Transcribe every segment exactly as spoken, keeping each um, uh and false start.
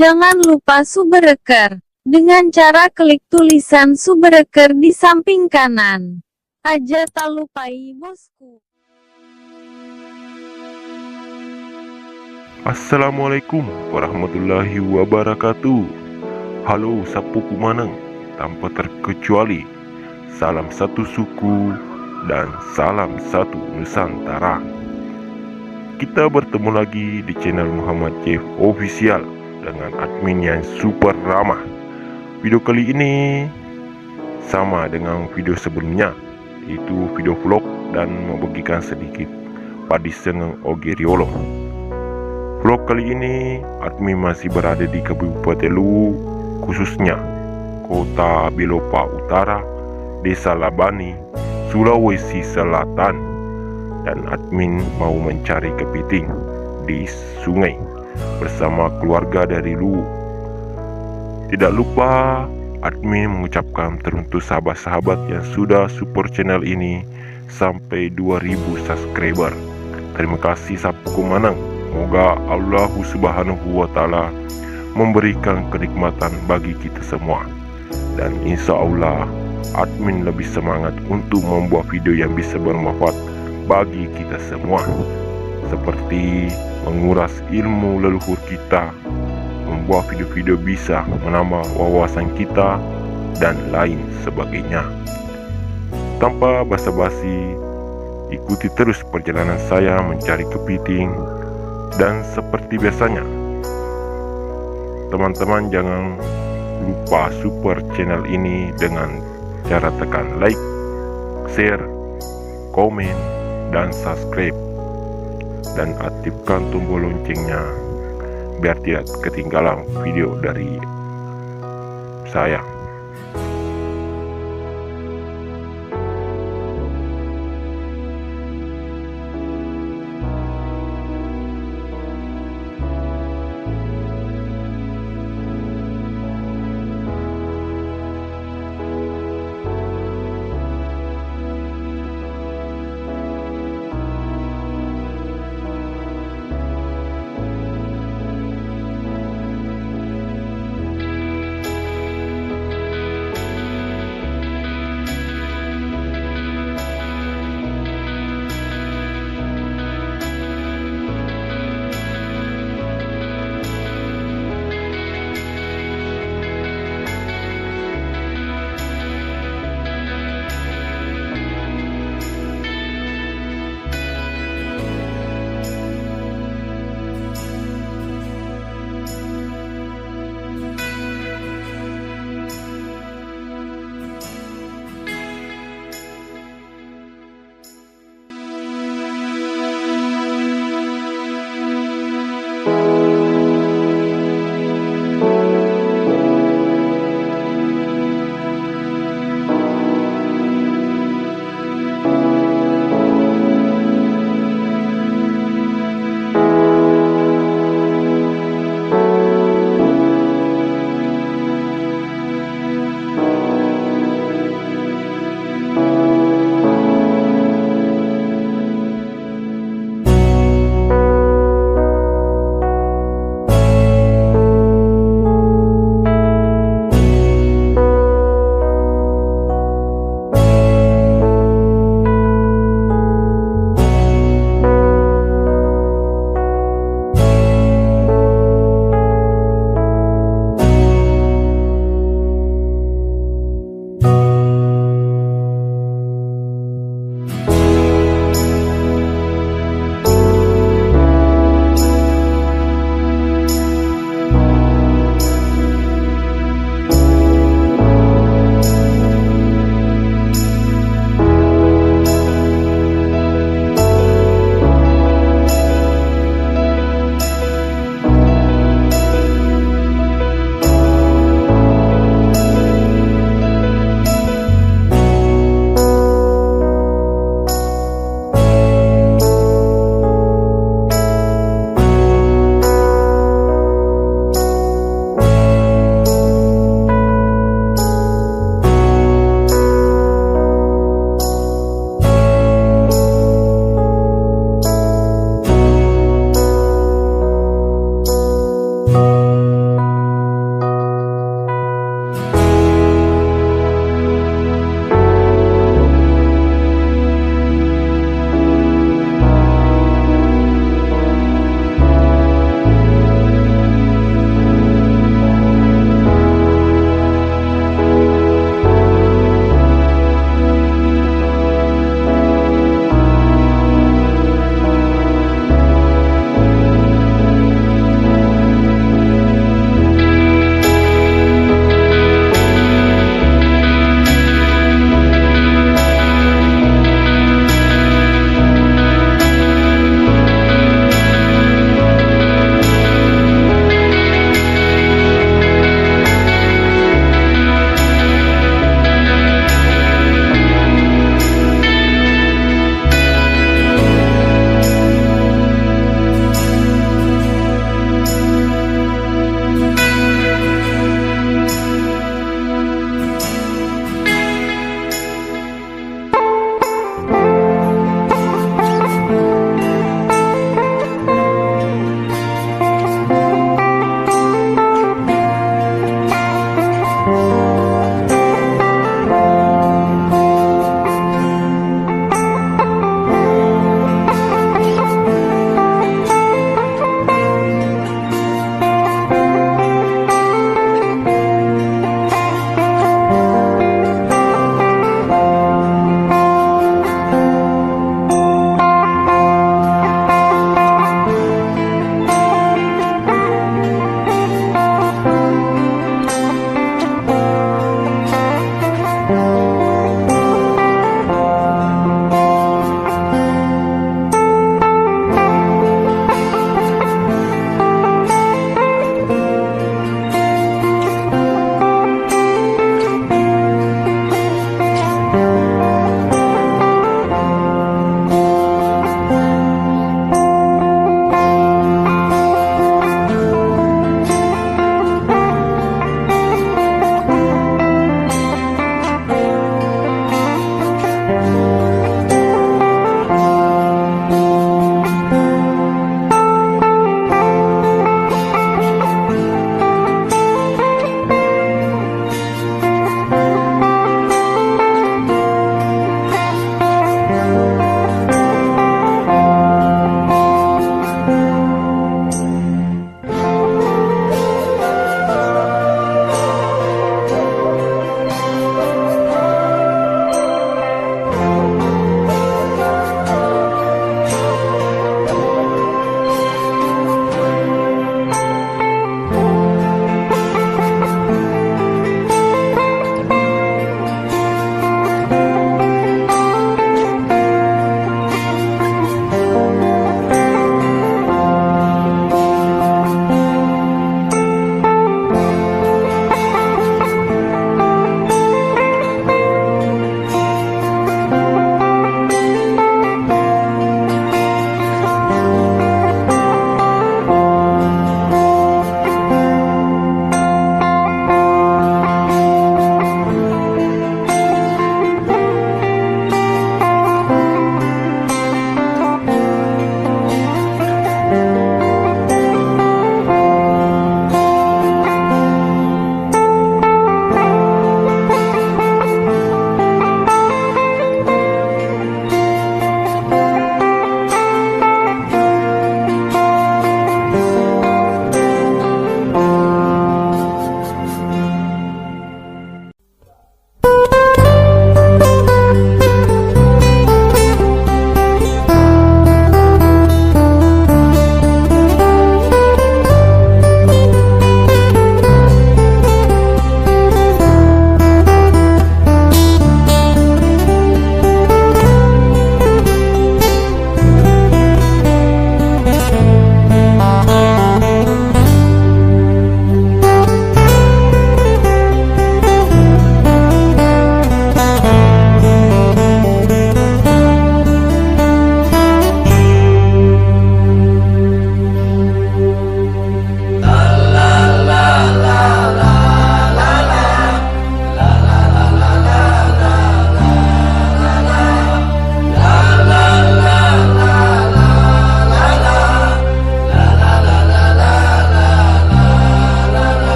Jangan lupa subscribe dengan cara klik tulisan subscribe di samping kanan. Aja tak lupai, bosku. Assalamualaikum warahmatullahi wabarakatuh. Halo, sappuku maneng tanpa terkecuali. Salam satu suku dan salam satu Nusantara. Kita bertemu lagi di channel Muhammad Jeff Official dengan admin yang super ramah. Video kali ini sama dengan video sebelumnya, yaitu video vlog dan membagikan sedikit paddissengeng ogi riolo. Vlog kali ini, admin masih berada di Kabupaten Luwu, khususnya Kota Belopa Utara, Desa Labani, Sulawesi Selatan, dan admin mau mencari kepiting di sungai bersama keluarga dari Luwu. Tidak lupa, admin mengucapkan teruntuk sahabat-sahabat yang sudah support channel ini sampai dua ribu subscriber. Terima kasih sappuku maneng. Moga Allahu Subhanahu wa Ta'ala memberikan kenikmatan bagi kita semua. Dan insya Allah, admin lebih semangat untuk membuat video yang bisa bermanfaat bagi kita semua, seperti menguras ilmu leluhur kita, membuat video-video bisa menambah wawasan kita, dan lain sebagainya. Tanpa basa-basi, ikuti terus perjalanan saya mencari kepiting. Dan seperti biasanya, teman-teman jangan lupa support channel ini dengan cara tekan like, share, komen, dan subscribe. Dan aktifkan tombol loncengnya biar tidak ketinggalan video dari saya.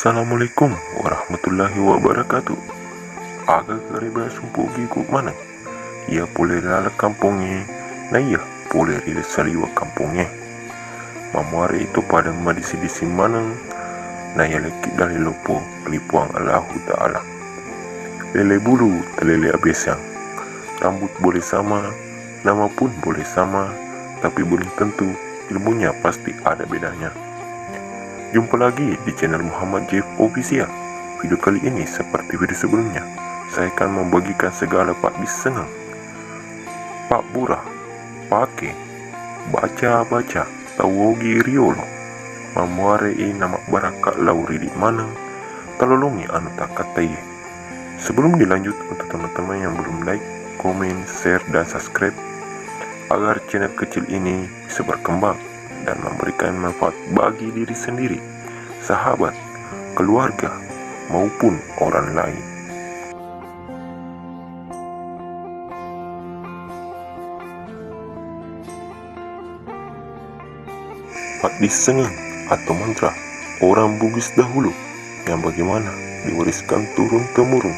Assalamualaikum warahmatullahi wabarakatuh. Aga karebae sumpu giku maneng. Iya pole ri laleng kampongnge, na iya pole ri saliweng kampongnge. Mamuare itu pada madising-dising maneng, na iya lekki dalle loppo ri Puang Allahu Ta'ala. Lele bulu talele abesang. Rambut boleh sama, nama pun boleh sama, tapi belum tentu ilmunya pasti ada bedanya. Jumpa lagi di channel Muhammad Jeff Official. Video kali ini seperti video sebelumnya, saya akan membagikan segala paddissengeng, pabbura, pake, baca-baca, tau ogi riolo. Mamuare i namabbarakka lao ridi maneng, talolongi anu takkataiye. Sebelum dilanjut, untuk teman-teman yang belum like, komen, share, dan subscribe, agar channel kecil ini bisa berkembang dan memberikan manfaat bagi diri sendiri, sahabat, keluarga, maupun orang lain. Paddissengeng atau mantra orang Bugis dahulu yang bagaimana diwariskan turun-temurun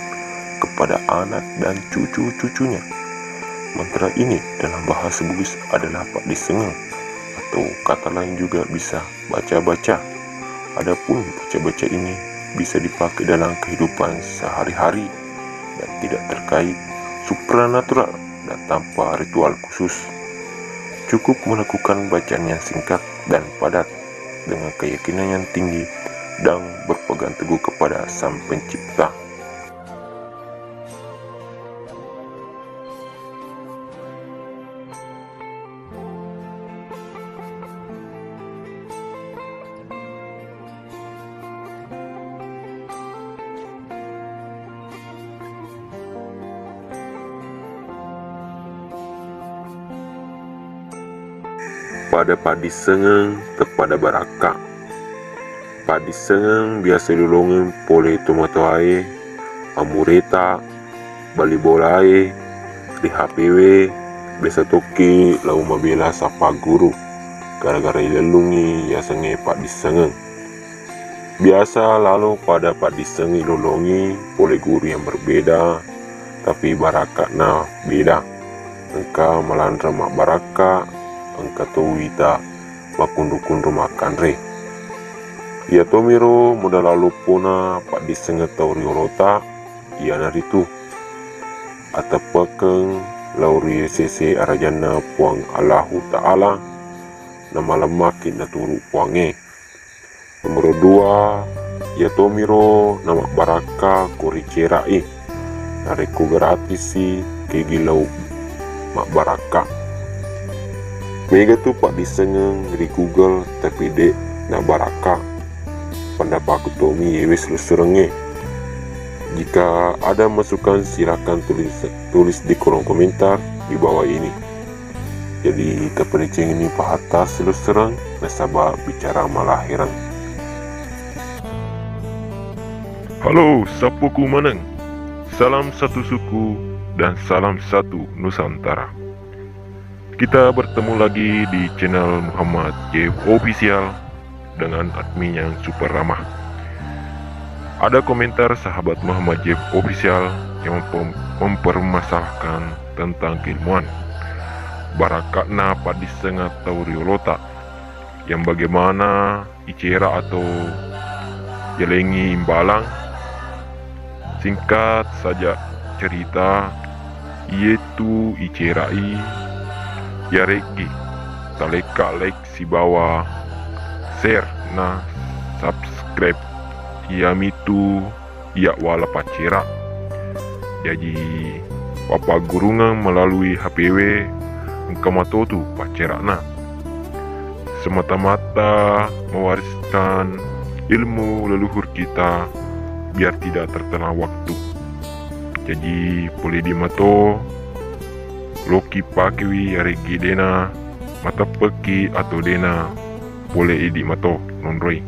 kepada anak dan cucu-cucunya. Mantra ini dalam bahasa Bugis adalah paddissengeng, atau kata lain juga bisa baca-baca. Adapun baca-baca ini bisa dipakai dalam kehidupan sehari-hari dan tidak terkait supranatural dan tanpa ritual khusus. Cukup melakukan bacaan yang singkat dan padat dengan keyakinan yang tinggi dan berpegang teguh kepada Sang Pencipta. Pada paddissengeng teppada barakka. Paddissengeng biasa ilolongeng pole tomatoae, amureta, bali bolae, ri H P W, biasa tokki lao mabela sappa guru, gara-gara ilellungngi yasengnge paddissengeng. Biasa lalo pada paddissengeng ilolongi pole guru yang berbeda, tapi barakka'na beda. Engka malanreng mabbarakka, engka to wita makkunru-kunru makkanre. Iyatomiro modal loppona paddissengeng tau riolota, iyanaritu ateppekeng lao ri sese arajanna Puang Allahu Ta'ala, namalemmaki naturu Puangnge. Nomoro dua, iyatomiro namabbarakka ko ricera'i, narekko gratisi kegi lao mabbarakka. Mega tu paddissengeng ri Google tapi de nabarakka. Pendapatku tomi yewe silessurengnge. Jika ada masukan, silakan tulis, tulis di kolom komentar di bawah ini. Jadi, tapadecengi pahatta silessureng nasaba bicara malahireng. Halo, sappoku maneng. Salam satu suku dan salam satu Nusantara. Kita bertemu lagi di channel Muhammad Jeff Official dengan admin yang super ramah. Ada komentar sahabat Muhammad Jeff Official yang mempem-, mempermasalahkan tentang keilmuan. Barakka'na paddissengeng tau riolota, yang bagaimana icera atau yalengngi imbalang. Singkat saja cerita, iyetu icera'i, yareggi talekka like sibawa share na subscribe, iyamitu iya wala paccera. Jaji, pappaggurungeng melalui H P W, engka matotu paccerana. Semata-mata mewariskan ilmu leluhur kita biar tidak terkena waktu. Jaji, pole di mato, loki pakewi yareggi dena mateppe'ki atau dena pole idi mato nonroi.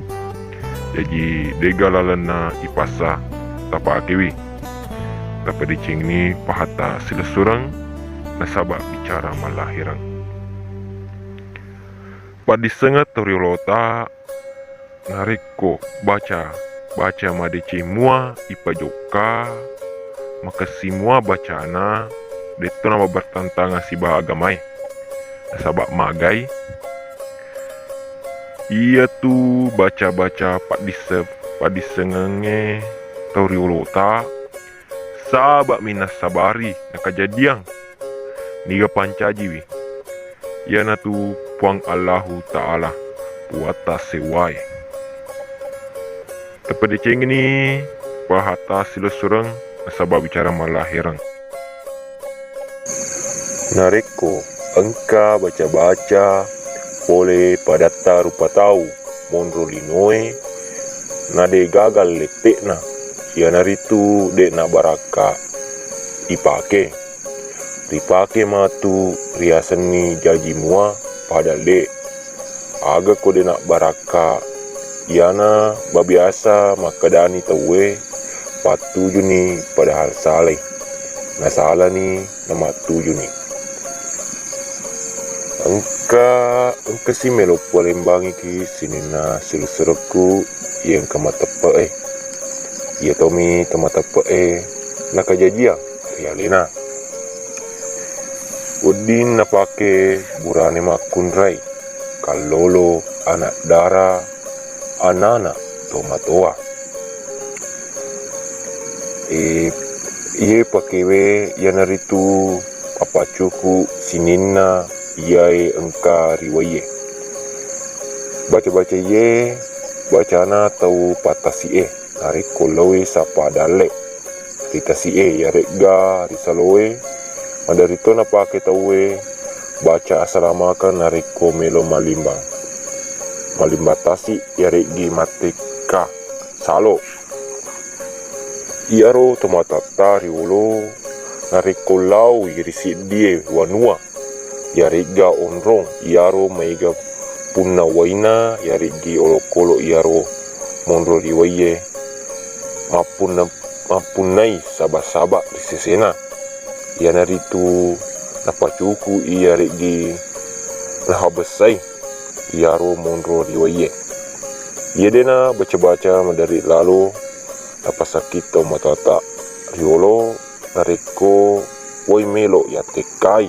Jaji, dega lalenna ipassa tapakewi. Tapadecengi pahatta silessureng nasaba bicara malahireng. Paddissengeng tau riolota narekko baca baca madeceng mua ipajokka, makessing mua bacana, detto nama bertentangan sibawa agamae. Nasaba magai, iyatu baca-baca paddisse-, paddissengengnge tau riolota, saba minna sabari nakajadiang niga pancajiwi, iyanatu Puang Allahu Ta'ala, Puatta sewwae. Tapadecengini pahata silessureng nasaba bicara mallahereng. Narekko engka baca-baca pole padatta rupa tau monro linoe, na de gagal lette'na, iyanaritu de'na barakka ipake. Ripake matu riasenni jaji mua, padahal de. Aga ko de'na barakka, iyana babiasa makkedani tauwe, pattujuni padahal salai. Nasalani namattujuni. Engka, engkasi melo palembangiki sininna silessurekku iya engka mateppe'e. Iya tomi to mateppe'e nakajajiang ri alena. Wedding napake burane makkunrai, kallolo, anak dara, anana tomatoa. E, iye pakewe iyanaritu appacuku sininna iyae engka ri waiye. Baca-baca iye bacana tau pattasi'e narekko laowi sappa dalle ri tasi'e iyaregga ri saloe, maderrito napake tauwe baca assalamakeng narekko melo mallimbang. Mallimbang tasi iyareggi mattekka salo. Iyaro tomatoatta riolo narekko laowi ri seddie wanua, iyaregga onrong, iyaro maega punna waina, iyareggi olokolo iyaro monro ri waiye, mappunna-, mappunnai saba-saba ri sesena. Iyanaritu napacuku iyareggi nahabessai iyaro monro ri waiye. Iya dena baca-baca maderri lalo napasakki tomatoatta riolo narekko wai melo yattekkai,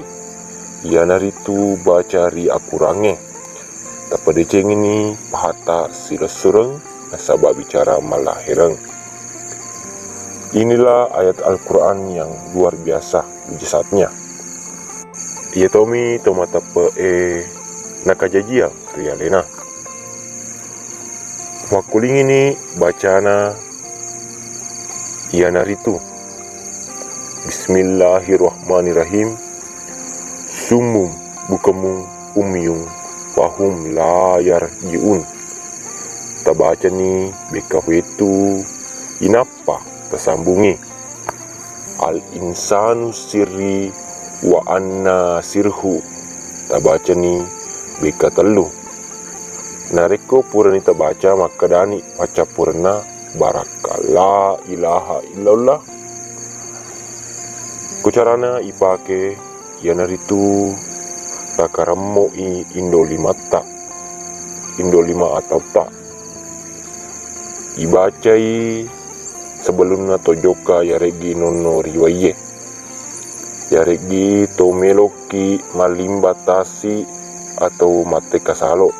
iyanaritu baca ri akurangnge. Tapadecengini pahatta silessureng nasaba bicara mallahereng. Inilah ayat Al-Quran yang luar biasa mujizatnya. Iya tomi tomateppe'e nakajajiang ri alena. Makkulingini bacana iyanaritu, Bismillahirrahmanirrahim. Summum bukamum umyum fahum la yarji'un. Tabacani bekka fetu inappa tasambungi. Al insanu sirri wa anna sirhu. Tabacani bekka tellu. Narekko purani tabaca makkedani paccappurenna barakka la ilaha illallah. Ku carana ipake iyanaritu takaremmo'i indo limatta, indo lima atautta. Ibacai sebelumna tojokka iyareggi nonno ri waiye. Iyareggi to melokki mallimba tasi atau mattekka salo.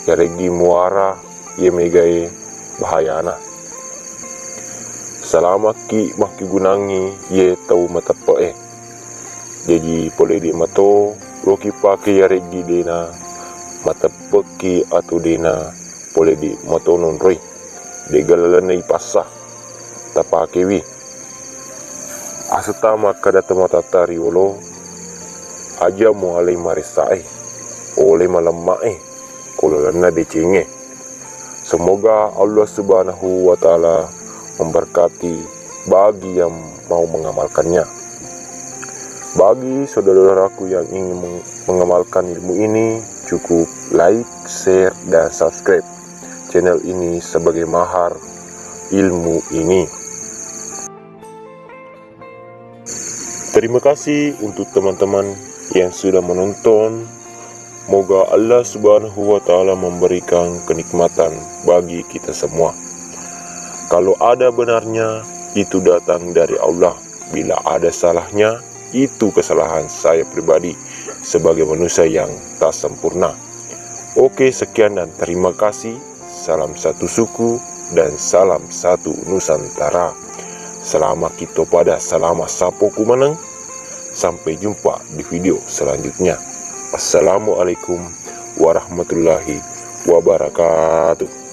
Iyareggi muara iye megae bahayana. Salamakki makkigunangngi iye tau mateppe'e. Jaji pole de mato loki pake iyareggi dena mateppekki atau dena pole de mato nonroi. Dega lalenna ipassa tapakewi. Asetta makkeda tomatoatta riolo, aja mualai maressa'e, pole malemma'e, ko lalenna decengnge. Semoga Allah Subhanahu wa Ta'ala memberkati bagi yang mau mengamalkannya. Bagi saudara-saudaraku yang ingin meng-, mengamalkan ilmu ini, cukup like, share, dan subscribe channel ini sebagai mahar ilmu ini. Terima kasih untuk teman-teman yang sudah menonton. Moga Allah Subhanahu wa Ta'ala memberikan kenikmatan bagi kita semua. Kalau ada benarnya, itu datang dari Allah. Bila ada salahnya, itu kesalahan saya pribadi sebagai manusia yang tak sempurna. Oke, sekian dan terima kasih. Salam satu suku dan salam satu Nusantara. Selama kita pada selama sapoku meneng. Sampai jumpa di video selanjutnya. Assalamualaikum warahmatullahi wabarakatuh.